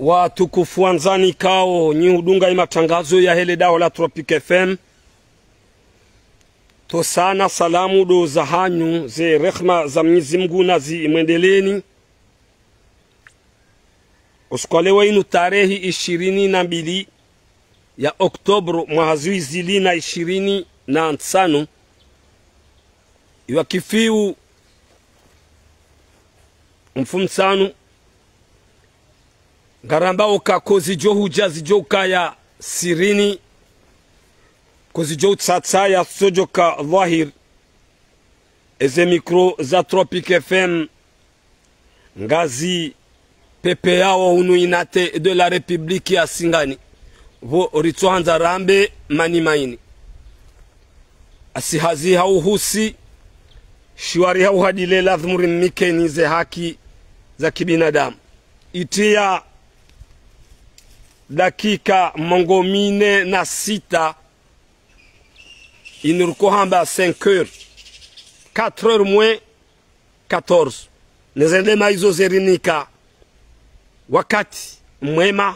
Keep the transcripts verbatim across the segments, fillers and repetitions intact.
Watukufu wandzani ikao nyi hudunga ye matangazo yahe le daho la Tropic F M. Ntsontsi na salamu ndo zahanyu, ze rehma za Mwenyezi Mungu nazimwendeleeni. Usiku wa leo inu tarehi ishirini na mbili ya Oktobro mwaha zihwi zili na ishirini na ntsanu, iwakifiu mfumontsanu, ngaramba uka ko zidjo hudja zidjo ukaya sirini, ko zidjo utsatsaya zitsodjo ka dhwahir. Eze mikro za Tropic F M ngazi pepeyao hunu Unité de la République ya Singani. Pvo ritsohandza rambe mani maini. Asi hazi hauhusi, shiwari hauhadile, lazimu rimmikeni ze haki za kibinadamu. Itsiya dakika mengo mine na sita, inu riko hamba cinq heures, quatre heures moins quatorze. Nezendema izo zerinika wakati mwema,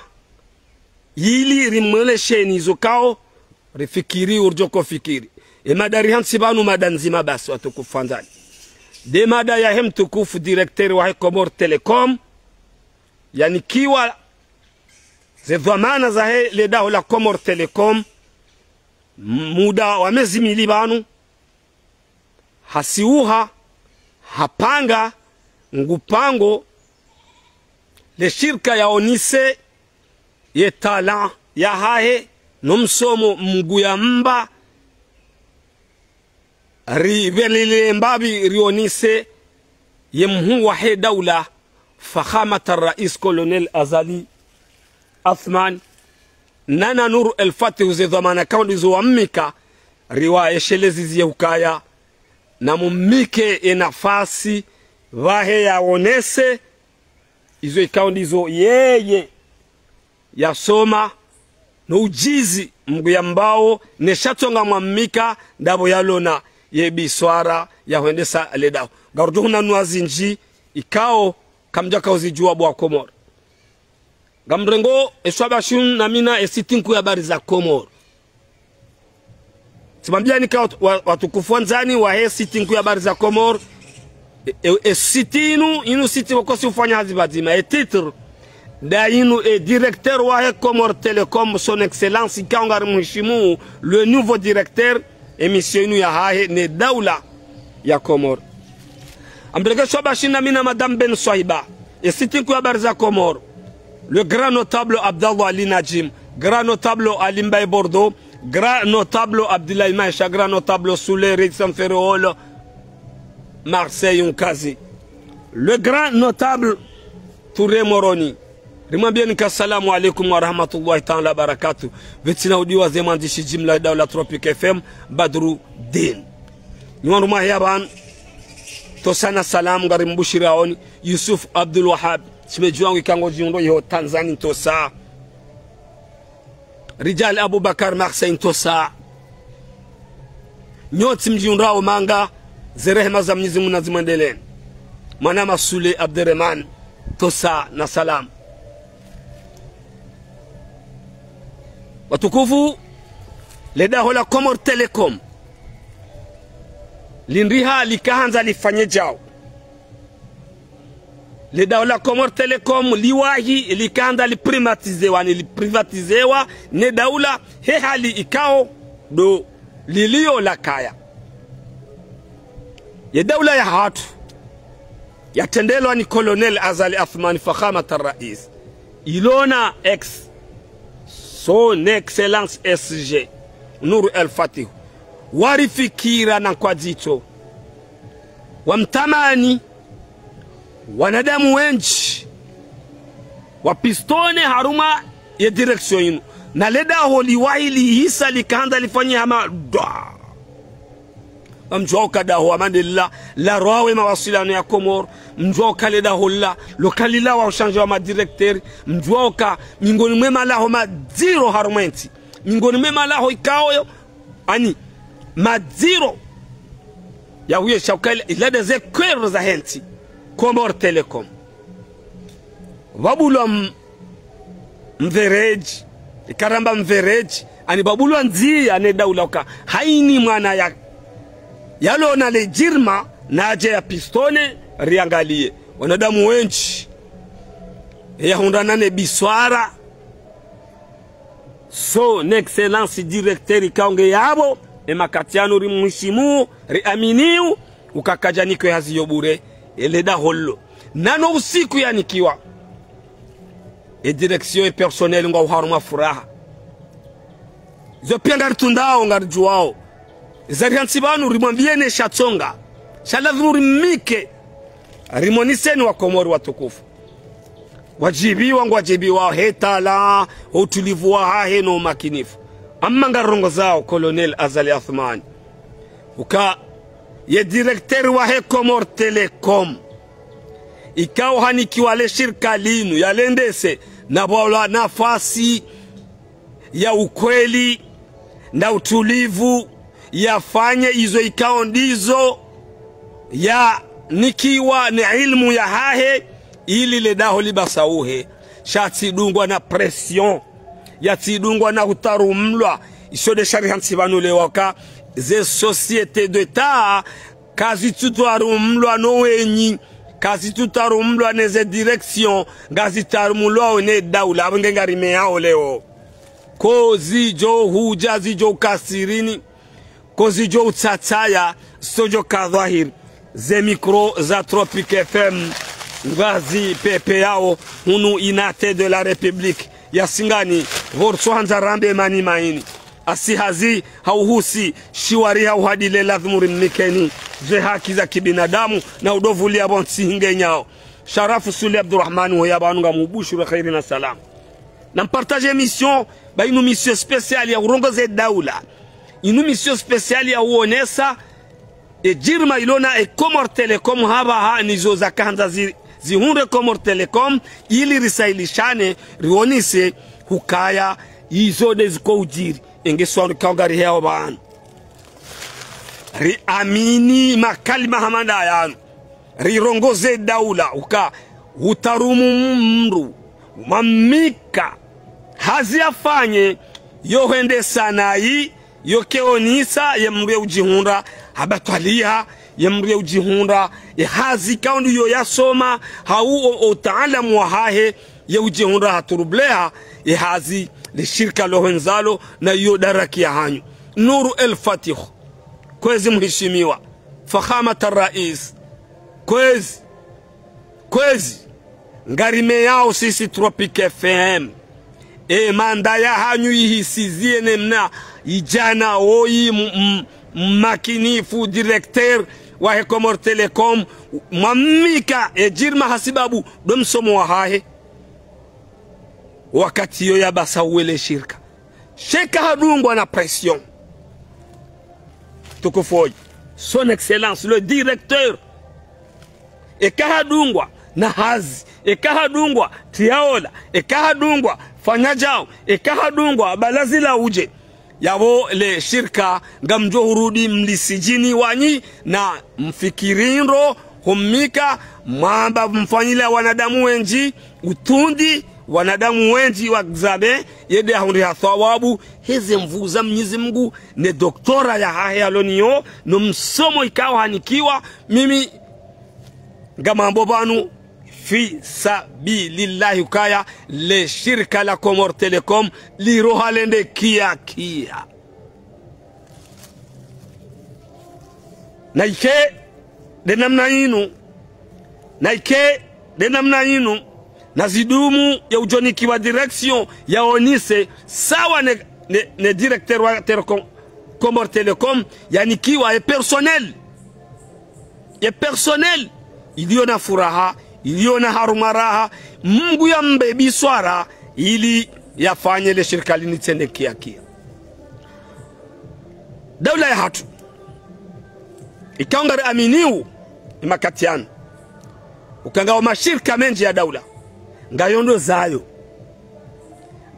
ili rimwelesheni izo ikao rifikiri uridjo ko fikiri. E mada rihantsi pvanu mada ndzima basi, watukufu wandzani. Nde mada yahe mtukufu directeur wahe Comores Telecom, yanikiwa ze dhwamana zahe le daho la Comores Telecom, m-, muda wa mezi mili pvanu, hasiuha, hapanga, ngupango, le shirika yaonese ye talent yahahe, no msomo Mngu yamba, ripvelele mbapvi rionese ye mhuu wahe daula, Fakhamat al-Rais Colonel Azali Assoumani, nana Nour El Fath, ze dhwamana ikao ndizo wammika, riwaesheleze ziye ukaya, namummike ye nafasi, pvahe yaonese izo ikao ndizo yeye yasoma, no ujuzi Mngu yambao, ne sha tsonga mwammika, ndapvo yalona ye biswara ya hwendesa le daho. Ngarudjo hunanua zindji ikao kamdjaka uzidjua bo wa Komori. Ngamrengo e swaba shinu na mina e site nkuu ya Habari za Komori. Tsimwambiani ka wat-, wa-, watukufu wandzani wahe site nkuu ya Habari za Komori. E, e, e site inu, inu site pvoko si ufanya hazi pvadzima. E titre nda inu, e directeur wahe Comores Telecom, Son Excellence, ikao ngarimheshimu, le nouveau directeur, e mission inu yahahe ne daula ya Komori. Ngamrengo e swaba shinu na mina Madame Ben Swahiba, e site nkuu ya Habari za Komori, le grand notable Abdallah Ali Nadjim, grand notable Ali Mbaye Bordeaux, grand notable Abdoulaye Maïcha, grand notable Soulé Reis Sanfereol, Marseille Nkazi, le grand notable Touré Moroni. Rimwambieni ka assalamu alaikum wa rahmatullahi ta'ala wa barakatuh. Pvwatsina udiwa ze mwandzishi jimla daula Tropic F M, Badruddin. Nyi wandru mwahiya pvanu, ntsontsi na salamu ngarimbushiraoni, Yusuf Abdul Wahab, shemedji wangu ikao ngodjiundro iho Tanzanie ntsontsi. Rijal Abubakar Marseille ntsontsi. Nyontsi mdjiundrao manga, ze rehema za Mwenyezi Mungu nazimwendeleeni. Mwanama Soulé Abderemane, ntsontsi na salamu. Watukufu, le daho la Comores Telecom lindriha likahandza lifanye djau. Le daho la Comores Telecom liwahi likahandza liprivatizewa, ni liprivatizewa ne daula, he hali ikao ndo lilio lakaya. Ye daula yahatru yatrendelwa ni Colonel Azali Assoumani, Fakhamat al-Rais, ilona ex, Son Excellence S G Nour El Fath, warifikira na nkwadzitso, wamtamani, wanadamu wendji wapistone harumwa ye direction inu. Na le daho liwahi lihisa likahandza lifanye hama dwa. Ngamdjuao ka daho amande la, la rwawe mawasilano ya Komori, mdjuao ka le daho la, lo kalilawa ushanje wa madirecteur, mdjuao ka miongoni mwe malaho madziro harumwa entsi, miongoni mwe malaho ikao yo, ani, madziro ya huye shauka ila, ila nde ze kwero zahe ntsi, Comores Telecom. Pvabulwa m-, mveredji, ika ramba mveredji, ani babulwa ndziya ne daula uka haini mwana ya, yalona le jirma, nadje ya pistone, riangaliye. Wanadamu wendji, yahundrana ne biswara, Son Excellence directeur ikao nge yapvo, e makati yanu rimheshimu, riaminiu, uka kadjanikwa hazi yo bure, ele daho lilo. Nano usiku yanikiwa. E direction e personnel ngwao harumwa furaha. Zo piya ngaritrundao, ngaridjuwao. Zarihantsi pvanu rimwambiyeni sha tsonga. Sha lazimu rimnike. Rimoniseni wa Komori watukufu. Ngwadjibiwa, ngwadjibiwa, he tala, utulivu wahahe no umakinifu. Amma ngarongozao Colonel Azali Athumani. Uka, ye directeur wahe Comores Telecom. Ikao hanikiwa le shirika linu, yalendese, na pvwalwa nafasi ya ukweli, na utulivu, yafanye izo ikao ndizo, yanikiwa ne ilmu yahahe, ili le daho libasauhe. Sha tsidungwa na pression, yatsidungwa na hutarumlwa, isho nde sha rihantsi pvanu leo uka, ze société d'État, kazitsutarumlwa no wenyi, kazitsutarumlwa ne ze direction, ngazitarumlwao ne daula, apvo nge ngarimeyao leo. Ko zidjo hudja zidjo ukasirini, ko zidjo utsatsaya, zo djo ka dhwahiri. Ze micro za Tropic F M, ngazipepeyao, hunu Unité de la République ya Singani, pvo ritsohandza rambe mani maini. Asi hazi, ha uhusi, shiwari ha uhadile lazimu rimnikeni, ze haki za kibinadamu, na udovulia pvo ntsi hingenyao. Sharafu Sule Abdurahmani, hoya pvanu ngamubushuru kheri na salama. Na mpartage émission, ba inu mission spéciale ya urongoze daula. Inu mission spéciale ya uonesa, e jirma ilona e Comores Telecom hapvaha nizo zakahandza zi, zihundre Comores Telecom, ili risahilishane, rionese, hukaya, izo nde ziko udjiri. Enge swanu ikao ngariheyao pvanu. Riamini makalima hama nda yanu. Rirongoze daula, uka, utarumu mndru, mamnika, hazi yafanye, yo hwendesa nayi, yo keonisa, ye mndru ye udjihundra, habatwaliha, ye mndru ye udjihundra, ye hazi ikao ndu yo yasoma, hau o, o utaalamu wahahe, ye udjihundra haturubleha, ye hazi, le shirika lo hwendzalo, na yo daraki yahanyu. Nour El Fath, kwezi mheshimiwa, Fakhamat Rais, kwezi, kwezi, ngarimeyao sisi Tropic F M. E manda yahanyu ihisizie ne mna idjana woyi m, m, mmakinifu directeur wahe Comores Telecom, mwamnika e jirma hasibabu ndo msomo wahahe. Wakati yo yabasauwe le shirika. Sha eka hadungwa na pression. Tukufu oyi. Son Excellence, le directeur. Eka hadungwa na hazi. Eka hadungwa tiaola. Eka hadungwa fanya djao. Eka hadungwa balazi la udje. Yapvo le shirika ngamdjo hurudi mlisijini wanyi na mfikiri ndro humnika, mwamba mfanyile wanadamu wendji, utundi, wanadamu wendji wa examen, yende ahundre ha thawabu, heze mvuza Mnyezi Mngu, ne doctorat yahahe yaloniyo, no msomo ikao hanikiwa, mimi ngamambo pvanu, fi sabilillahi ukaya, le shirika la Comores Telecom, liroha lende kia kia. Na ike nde namna inu, na ike nde namna inu, na zidumu ya udjonikiwa direction ya onise sawa ne, ne, ne directeur wa Telecom, Comores Telecom, yanikiwa e personnel. Ye personnel, iliyo na furaha, iliyo na harumwa raha, Mngu yambe biswara, ili yafanye le shirika linu litsende kia kia. Daula yahatru, ikao ngariaminiu, imakati yanu. Uka ngayo mashirika mendji ya daula, ngayo ndo zayo.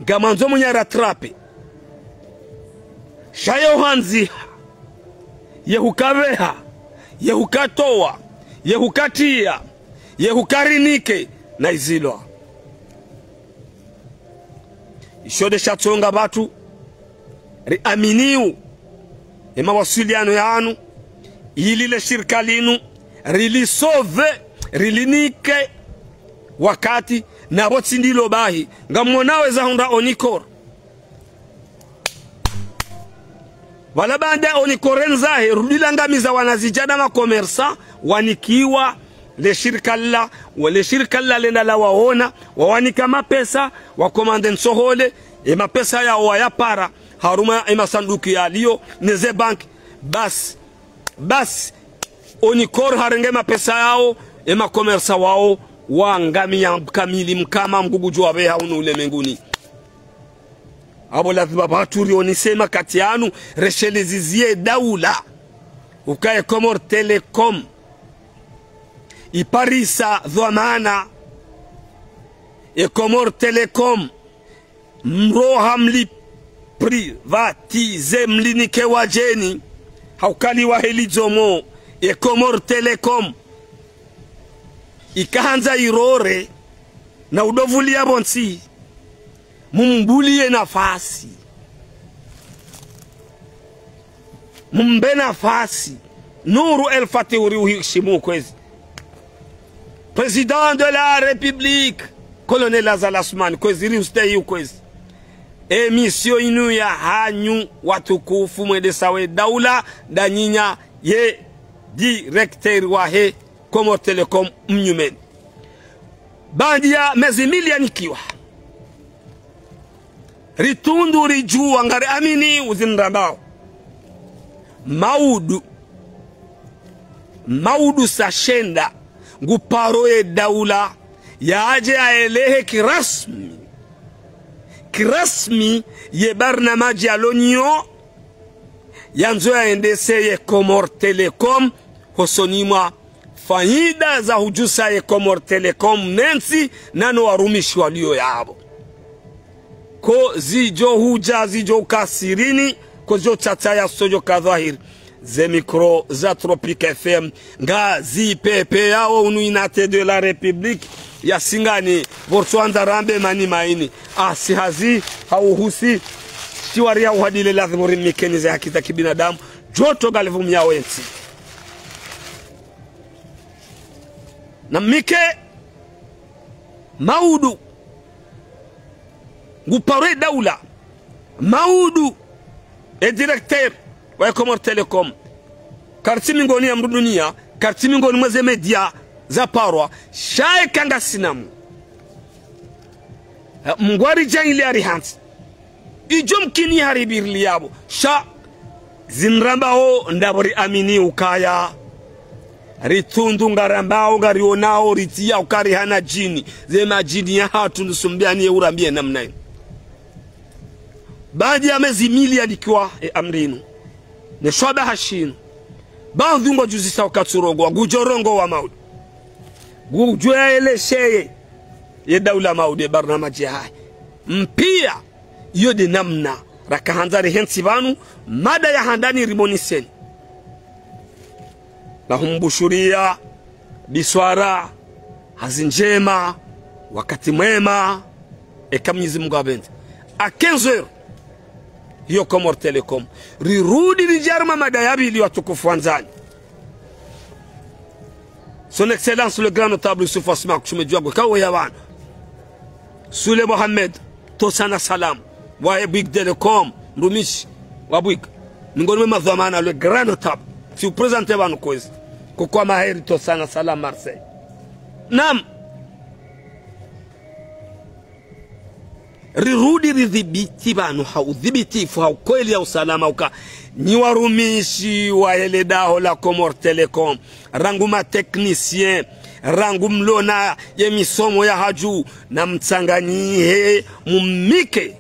Ngamwandzo mwenye rattrape. Sha ye uhandziha, ye hukapveha, ye hukatowa, ye hukatriya, ye hukarinike, na izilwa. Isho nde shatsonga pvatsu, riaminiyo ye mawasiliano yanu, ili le shirika linu, rilisauve, rilinike wakati, na pvo tsi ndilo bahi, ngamwonao eza hundra Onicor. Pvala baanda Onicor ndzahe, rudi langamiza wanazidjana ma commerçants, wanikiwa, le shirika lila, wa le shirika lila lenda lawaona, wawanika mapesa, wakomande ntsohole, ye mapesa yawo wayapara, harumwa ye masanduku yaliyo, neze banki, basi, basi, Onicor harenge mapesa yawo, ye ma commerçants wawo, wangamiya kamili mkama mgugudju wapveha unu ulemenguni. Apvo lazima pvatsu rionese makati yanu, resheleze ziye daula. Uka ye Comores Telecom iparisa dhwamana, ye Comores Telecom mroha mliprivatize, mlinike wadjeni, hauka liwahe lidzomo, ye Comores Telecom ikahandza irore, na udopvuliya pvontsi, mumbuliye nafasi. Mumbe nafasi. Nour El Fath uri uhishimu kwezi. Président de la République, Colonel Azali Assoumani, kwezi ri ustehi kwezi. Émission inu ya hanyu watukufu mwendesa we daula, nda nyinya ye directeur wahe Comores Telecom mnyumeni. Baanda ya mezi mili yanikiwa. Ritundu ridjuwa ngariamini uzindrambao. Maudu. Maudu sa shenda. Nguparo ye daula. Yadje yaelehe kirasmi. Kirasmi ye barnamaji ya l'Union. Yandzo yaendese ye Comores Telecom. Hosoni mwa faida za hudjusa ye Comores Telecom nentsi nano warumishi waliyo yapvo. Ko zidjo hudja zidjo uka sirini, ko zidjo tsatsa ya sodjo ka dhwahiri. Ze micro za Tropic F M, ngazipepeyao unu unité de la République ya Singani, pvo ritswandza rambe mani maini. Asi hazi, hauhusi, shiwari ya uhadile lazimu rimikeni ze haki za kibinadamu, djoto ngalivumiyao entsi. Na mike maudu nguparo ye daula, maudu e directeur wa Comores Telecom. Karitsi mingoni ya mdru duniya, karitsi mingoni mweze média za parwa, sha eka ngasinamu. Mngu aridjaanliya arihantsi. Idjo mkini haribirili yapvo. Sha zindrambao ndapvo riamini ukaya. Ritundu ngarambao, ngarionao, ritsiya ukari hana djini. Ze madjini ya hatru ndusumbiani ye urambiye namna inu. Baanda ya mezi mili yanikiwa ye amri inu. Ne shwabaha shinu. Baadhwi ngwadjuzisa wakati urongowa, ngudjo rongowa maudu. Ngudjo yaelesheye ye daula maudu ye barnamaji yahahe. Mpiya, iyo nde namna rakahandza rihentsi pvanu, mada ya handani rimoneseni. Nahumbushuriya, biswara, hazi ndjema, wakati mwema, eka Mwenyezi Mungu apvendze. À quinze heures, iyo Comores Telecom. Rirudi ridje harumwa mada ya pvili watukufu wandzani. Son Excellence le Grand Notable Youssouf Assoumani, kushume djuwa gwe kawo ya wana. Soulé Mohamed, tosana salam. Wahe Bouygues Telecom, mrumishi wa Bouygues. Mingoni mwe madhwamana le Grand Notable. Si uprésente pvanu kwezi. Koko Maheri, tosana salam Marseille. Naam. Rirudi ridhibiti pvanu ha udhibitifu, ha ukweli, ha usalama, uka nyi warumishi wahe le daho la Comores Telecom, rangu ma techniciens, rangu mlona ye misomo ya hadju, na mtsanganyihe mumike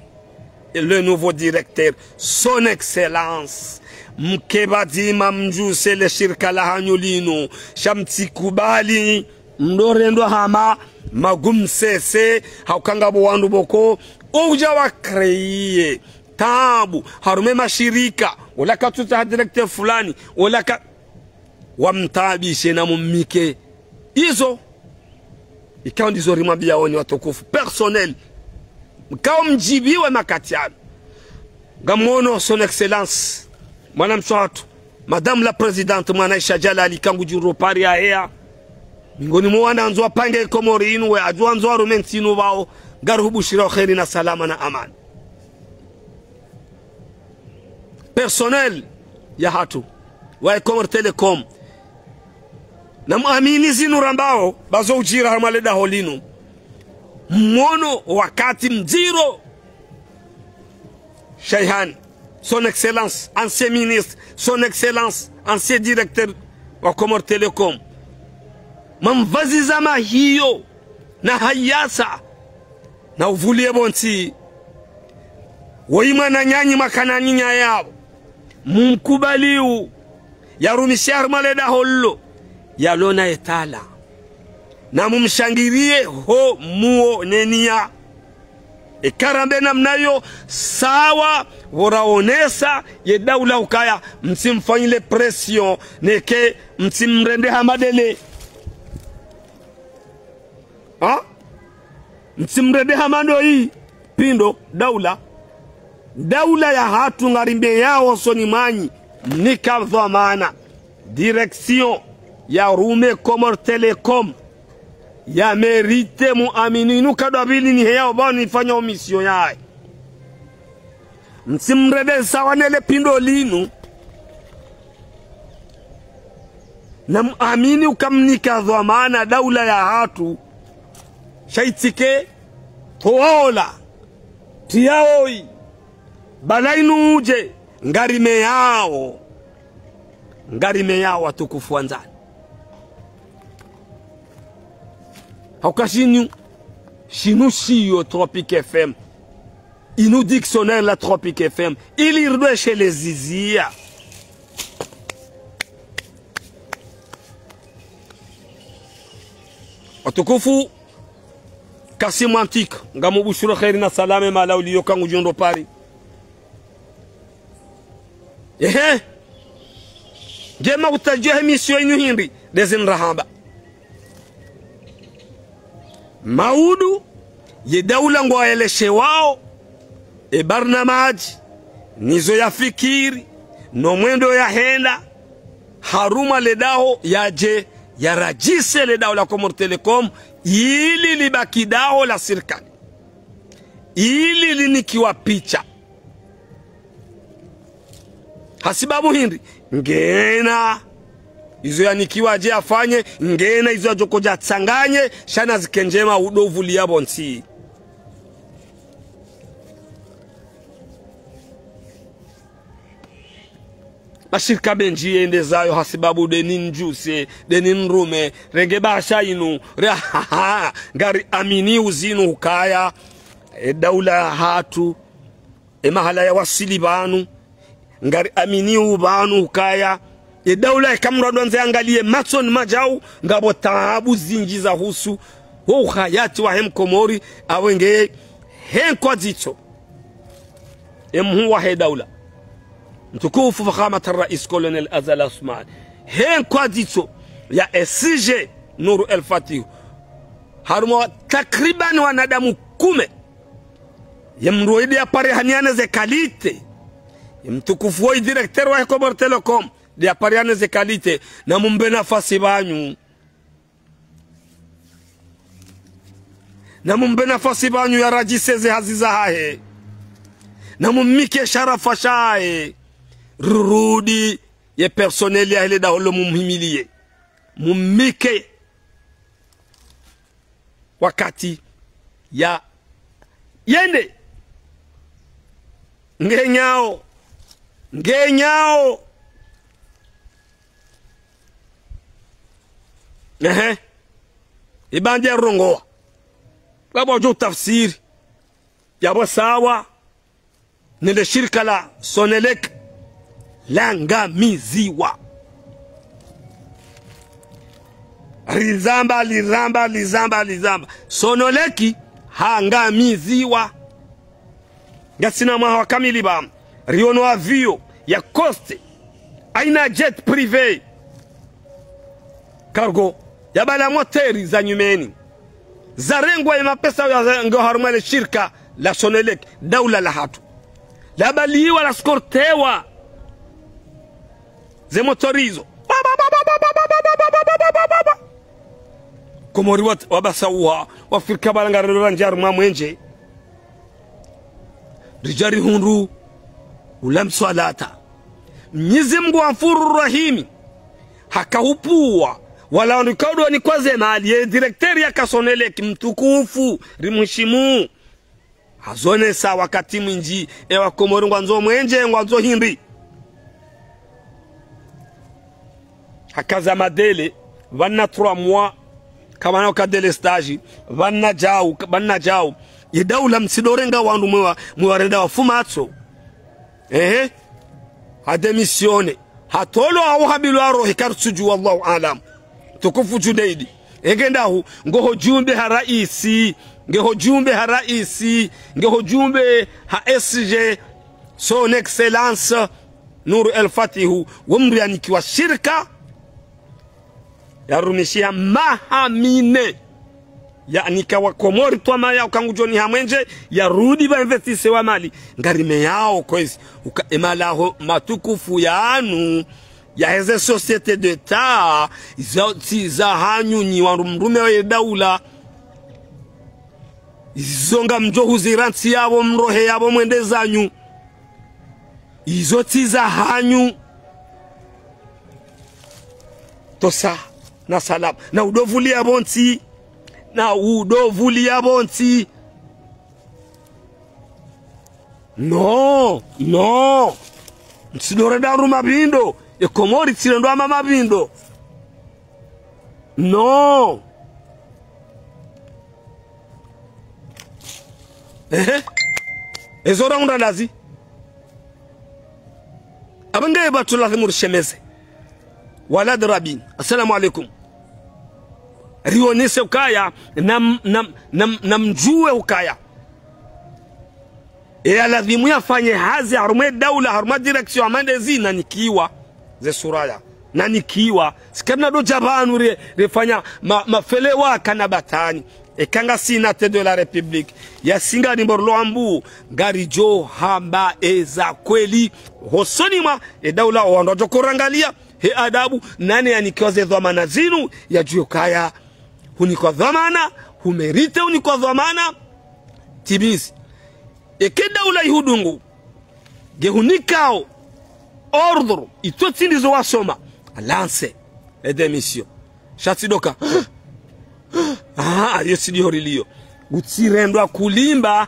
le nouveau directeur, son excellence. Mke pvadzima mdjuse le shirika la hanyu linu, sha mtsikubali mdorendwa hama magumsese, hauka ngapvo wandru pvoko, udja wa créer taabu, harumwa ye mashirika, ola katsutsaha directeur fulani, ola ka, wamtaabishe na mumike. Izo, ikao ndizo rimwambiyao nyi watukufu. Personnel, Mkao mdjibiwe makati yanu. Ngamwono son excellence, mwanamshe hatru, Madame la Présidente Mwana'Aisha Djalali, ka ngudjo ro pare ya heya, mengoni mwa wanandzo wapange Komori inu, we adjo wandzo warume ntsi inu pvao, ngarihubushirao kheri na salama na amani. Personnel ya hatru wa Comores Telecom, na muamini zinu rambao, ba zo udjira harumwa le daho linu. Mwono wakati mdziro. Shayihani, son excellence, ancien ministre, son excellence, ancien directeur wa Comores Telecom. Mamvazi za mahiyo, na hayasa, na uvulie pvontsi. Woyi mwananyanyu mwakana nyinya yapvo, mumkubaliu, yarumishe harumwa le daho lilo, yalona ye tala. Na mumshangirie ho muonenia. Eka rambe namna iyo, sawa, pvo raonesa ye daula ukaya, mtsimfanyile pression, neke mtsimrende hama ndele. Ha? Mtsimrende hama ndo yi, pindo, daula. Daula ya hatru ngarimeyao hosoni mwanyu, mnika dhwamana. Direction ya rume Comores Telecom. Ya mérite muamini inu kadwa pvili ni heya opvao nifanya omission yaye. Mtsimrende sawa nele pindo linu. Na muamini uka mnika dhwamana daula ya hatru. Sha itsike, towaola, tiyaoyi, bala inu udje, ngarimeyao. Ngarimeyao watukufu wandzani. Hauka shinu, shinu shiyo Tropic F M. Inu dictionnaire la Tropic F M, ili ridweshe le ziziya. Watukufu, Kassim Antique, ngamubushiro kheri na salama mahala uliyo ka ngudjo ro pare. Ehe. Nge mautadjio he mission inu hindri, ndezi nrahamba. Maudu, ye daula ngwaeleshewao, e barnamaji, nizo yafikiri, no mwendo yahenda, harumwa le daho yadje, yaradjise le daho la Comores Telecom, ili libaki daho la sirikali. Ili linikiwa picha. Hasibabu hindri, ngena izo yanikiwa adje afanye, ngena izo yadjo kodja atsanganye, sha na zike ndjema udo uvulia pvontsi. Mashirika mendji yende zayo hasibabu ndeni ndjuse, ndeni ndrume, renge bahasha inu, re ha ha, ngariamini uzinu ukaya, e daula ya hatru, e mahala yawasili pvanu, ngariamini upvanu ukaya, e daula eka mradu andze angalie matsoni madjau, ngapvo taabu zindji zahusu, wo uhayati wahe mkomori, awe nge he nkwadzitso. E mhuu wahe daula, mtukufu Fakhamat Rais Colonel Azali Assoumani, he nkwadzitso ya S G Nour El Fath, harumwa takriban wanadamu kume. Ye mndru woyi nde yaparihaniane ze qualité. Ye mtukufu woyi directeur wahe Comores Telecom, nde yaparihane ze qualité. Na mumbe nafasi pvanyu. Na mumbe nafasi pvanyu yaradjise ze hazi zahahe. Na mumnike sharafa shahe. Rurudi ye personnel yahe le daho lo mumhimilie. Mumnike wakati ya yende. Ngenyao. Ngenyao. Ehe. Ibandi ya rongoa. Ngapvo djo tafsiri. Yapvo sawa. Nele shirika la Sonelec langamiziwa. Rizamba, liramba, lizamba, lizamba. Sonelec hangamiziwa. Ngasina mwaha wa kamili pvanu. Riono avion ya Coste. Aina jet privé. Cargo. Yabala moteri za nyumeni. Zarengwa ye mapesa ya za-, ngo harumwa le shirika la Sonelec, daula lahatru. Labaliwa, laskortewa. Ze motori zo. Komori wat-, wabasauha, wafikiri pvala ngarendo randzi harumwa mwenje. Ridja rihundru, ula mswalata. Mnyezi Mngu Ghafuru Rahimi, hakahupvuwa, wala wandru ikao ndo wanikwa ze mali, ye directeur yaka Sonelec mtukufu, rimheshimu. Hazonesa wakati mwindji, ewa Komori ngwandzo mwenje, ngwandzo hindri. Hakaza madélai, pvanu na trois mois, kapvana uka délestage, pvanu na djau, pvanu na djau. Ye daula mtsidorenga wandru mwewa, mwewa renda wafumatso. Ehe. Hadémissionné. Hatolwa hau habilwa roho, karitsudjuwa, wallahu aalam. Tukufu Junaidi. Enge ndahu, ngoho djumbe ha raisi, ngeho djumbe ha raisi, ngeho djumbe ha S G, Son Excellence Nour El Fatihu, wo mndru yanikiwa shirika, yarumishiha maha mine. Yanika wa Komori twamaya uka ngudjo niha mwenje, yarudi pva investissé wa mali. Ngarimeyao kwezi, uka emalaho matukufu yanu, yaheze société d'État, izo tsi zahanyu nyi wandru mrume wa ye daula. Izo ngamdjo huzira ntsi yapvo, mrohe yapvo, mwende zanyu. Izo tsi zahanyu. Tosa, na salama. Na udovuli yapvo ntsi. Na udovuli yapvo ntsi. Non, non. Ntsidorenda harumwa mapvindo. E Komori tsirendwa harumwa mapvindo. Non. Ehe. Ezo rahundra ndazi. Apvo nge pvatsu lazimu rishemeze. Walad Rabin. Assalamu alaikum. Rionese ukaya, nam-, nam-, nam-, namdjuwe ukaya. Eya lazimu yafanye hazi harumwa e daula, harumwa direction, hama ndezi nanikiwa. Ze suraya. Nanikiwa. Sikarina dodja pvanu re-, refanya ma-, mafelewa kana batani. Eka ngasina tête de la République. Yasi ngari mborolo ambu, ngaridjo hamba eza kweli. Hosoni mwa, e daula wandru wadjo korangalia, he adabu, nane yanikiwa ze dhwamana zinu, yadjuwe ukaya. Hunikwa dhwamana, humérité hunikwa dhwamana, timizi. Eke daula ihudungu, nge hunikao ordre, itso tsi ndizo wasoma, lance e démission. Sha tsi doka. Ah, yo tsi ndiho rilio. Utsirendwa kulimba.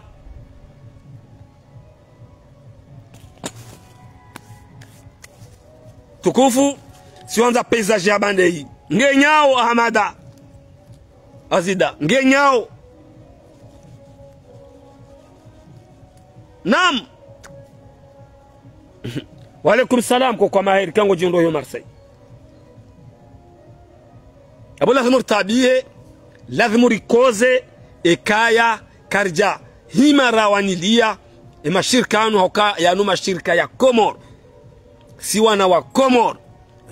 Tukufu, tsiwandza paysage ya pvandze yi. Nge nyao, Ahamada. Azida, nge nyao. Naam. Wa alaikum salam, ko kwa maheri, kango djindro yo Marseille. Apvo lazimu ritabihe, lazimu rikoze, ekaya, karidja, hima rawanilia, e mashirika yanu hauka, yanu mashirika ya Komori. Si wana wa Komori,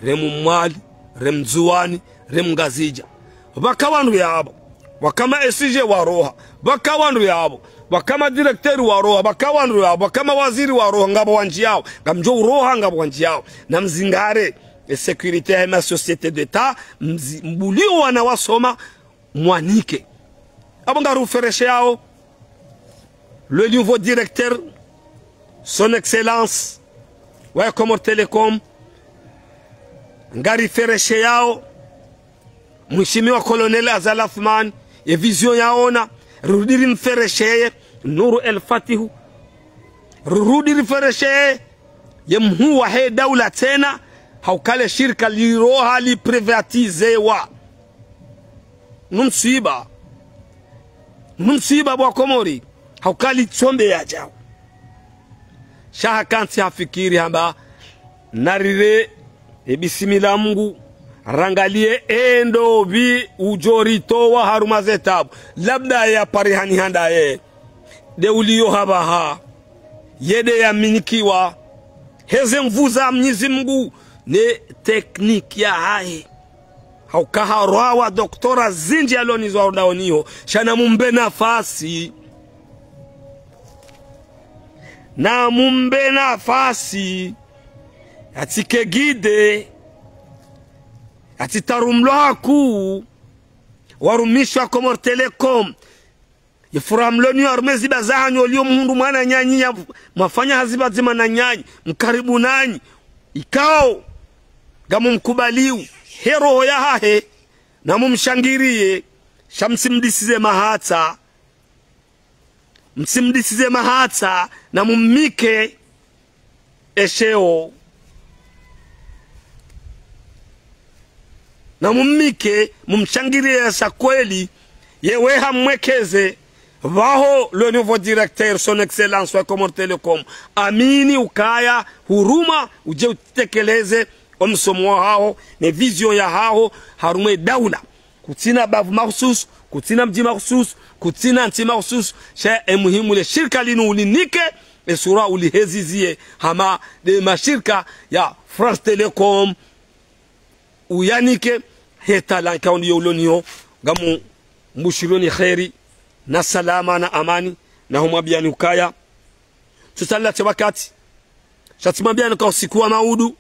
re Mmwali, re Mndzuwani, re Mngazidja. Pvaka wandru yapvo, pvaka ma S G waroha, pvaka wandru yapvo, pvaka ma directeur waroha, pvaka wandru yapvo, pvaka ma waziri waroha, ngapvo wandjiyao, ngamdjo uroha, ngapvo wandjiyao. Namzingare, e sécurité ya ma société d'État, mzi-, mbulio wana wasoma, mwanike. Apvo ngari uferesheyao, le nouveau directeur, Son Excellence, wa Comores Telecom, ngari uferesheyao, Mheshimiwa Colonel Azali Assoumani, ye vision yaona, rurudi rimferesheye, Nour El Fatihu, rurudi riferesheye, ye mhuu wahe daula tsena, hauka le shirika liroha liprivatizewa. Unu mswiba. Unu mswiba pvwa Komori. Hauka litsombe yadjao. Sha hakantsi hafikiri hamba, narire, e bismillah Mungu, rangalie e ndopvi udjo ritowa harumwa ze tabu. Labda ya pare hani handa ye. Nde uliyo hapvaha. Ye nde yaminikiwa. Heze nvuu za Mnyezi Mungu ne technique yahahe. Hauka harwawa doktora zindji yalonizo ndaoniho. Sha namumbe nafasi. Namumbe nafasi, yatsi ke guide, yatsi tarumlwa hakuu, warumishi wa Comores Telecom. Ye furaha mlo nayo harumwa ze ziba zahanyu, oliyo mhundru mwananyanyi ya mwafanya hazi pvadzima nanyanyi, mkaribu nanyi. Ikao, ngamumkubaliyo, he roho yahahe, namumshangiriye, sha mtsimdisize mahatsa. Mtsimdisize mahatsa, namummike esheo. Namummike, mumshangiriye sha kweli, ye weha mwekeze, pvaho le nouveau directeur, son excellence wa Comores Telecom, amini ukaya huruma, udje utekeleze omsomo wahaho, ne vision yahaho, harumwa ye daula. Kutsina bavu mahususu, kutsina mdji mahususu, kutsina ntsi mahususu, sha ye muhimu le shirika linu ulinike, ye sura uliheziziye, hama nde mashirika ya France Telecom, uyanike, he talent ikao ndiyo ulo nayo, ngamumbushironi kheri, na salama, na amani, na humwambiyani ukaya. Tsutsalila tsi wakati, sha tsimwambiyani uka usiku wa maudu,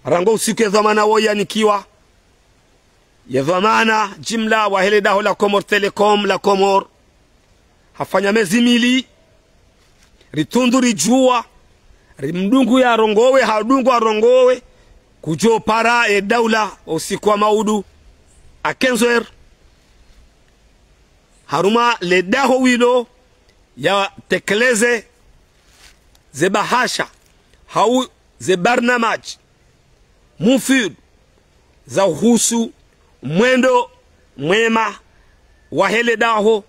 rangu usiku ye dhwamana woyi yanikiwa, ye dhwamana jimla wahe le daho la Comores Telecom la Comores, hafanya mezi mili, ritundu ridjuwa, rimdungu yarongowe, hadungu arongowe, kudjo para ye daula usiku wa maudu, à quinze heures. Harumwa le daho wilo yatekeleze ze bahasha, hau ze barnamaj, mufid, za uhusu mwendo mwema wahe le daho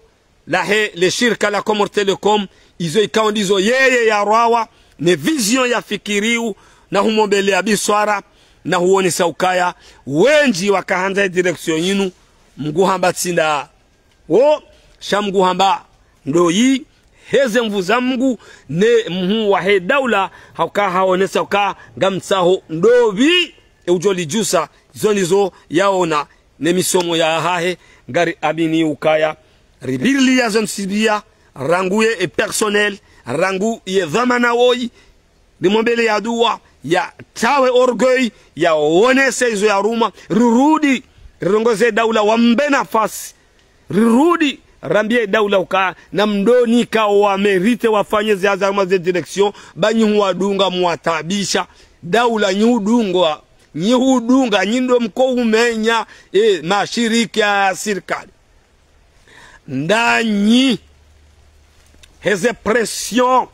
lahe le shirika la Comores Telecom, izo ikao ndizo yeye yarwawa, ne vision yafikiriyo, na humombeleya biswara, na huonesa ukaya, wendji wakahandza ye direction yinu, mngu hamba tsi ndawo, sha mngu hamba ndoyi, heze nvuu za Mngu, ne mhuu wahe daula, hauka haonesa uka ngamtsaho ndopvi, e udjo lidjusa, zo ndizo yaona, ne misomo yahahe, ngari amini ukaya, ripvirilia zo ntsi pia, rangu ye e personnel, rangu ye dhwamana woyi, rimombeleya dua, yatawe orgueil, yaonese izo yaruma, rirudi, rirongoze daula, wambe nafasi, rirudi, rambiye daula uka, namdonike wa mérite wafanye ze hazi harumwa ze direction, ba nyi huwadunga muwataabisha, daula nyi hudunga, nyi hudunga, nyi ndo mko umenya, e, mashirika ya sirikali. Ndanyi, heze pression,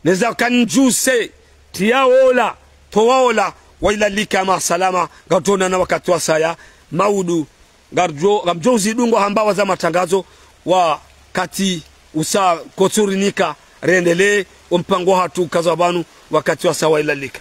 neza kandjuse, tiya ola, towa ola, wa ila lika ma salama, ngarudjo onana wakati wasaya, maudu, ngarudjo, ngamdjo uzidungo hamba waza matangazo, wakati usa kotsurinika, rendelee, ompango hatru kaza pvanu, wakati wasaya wa ila lika.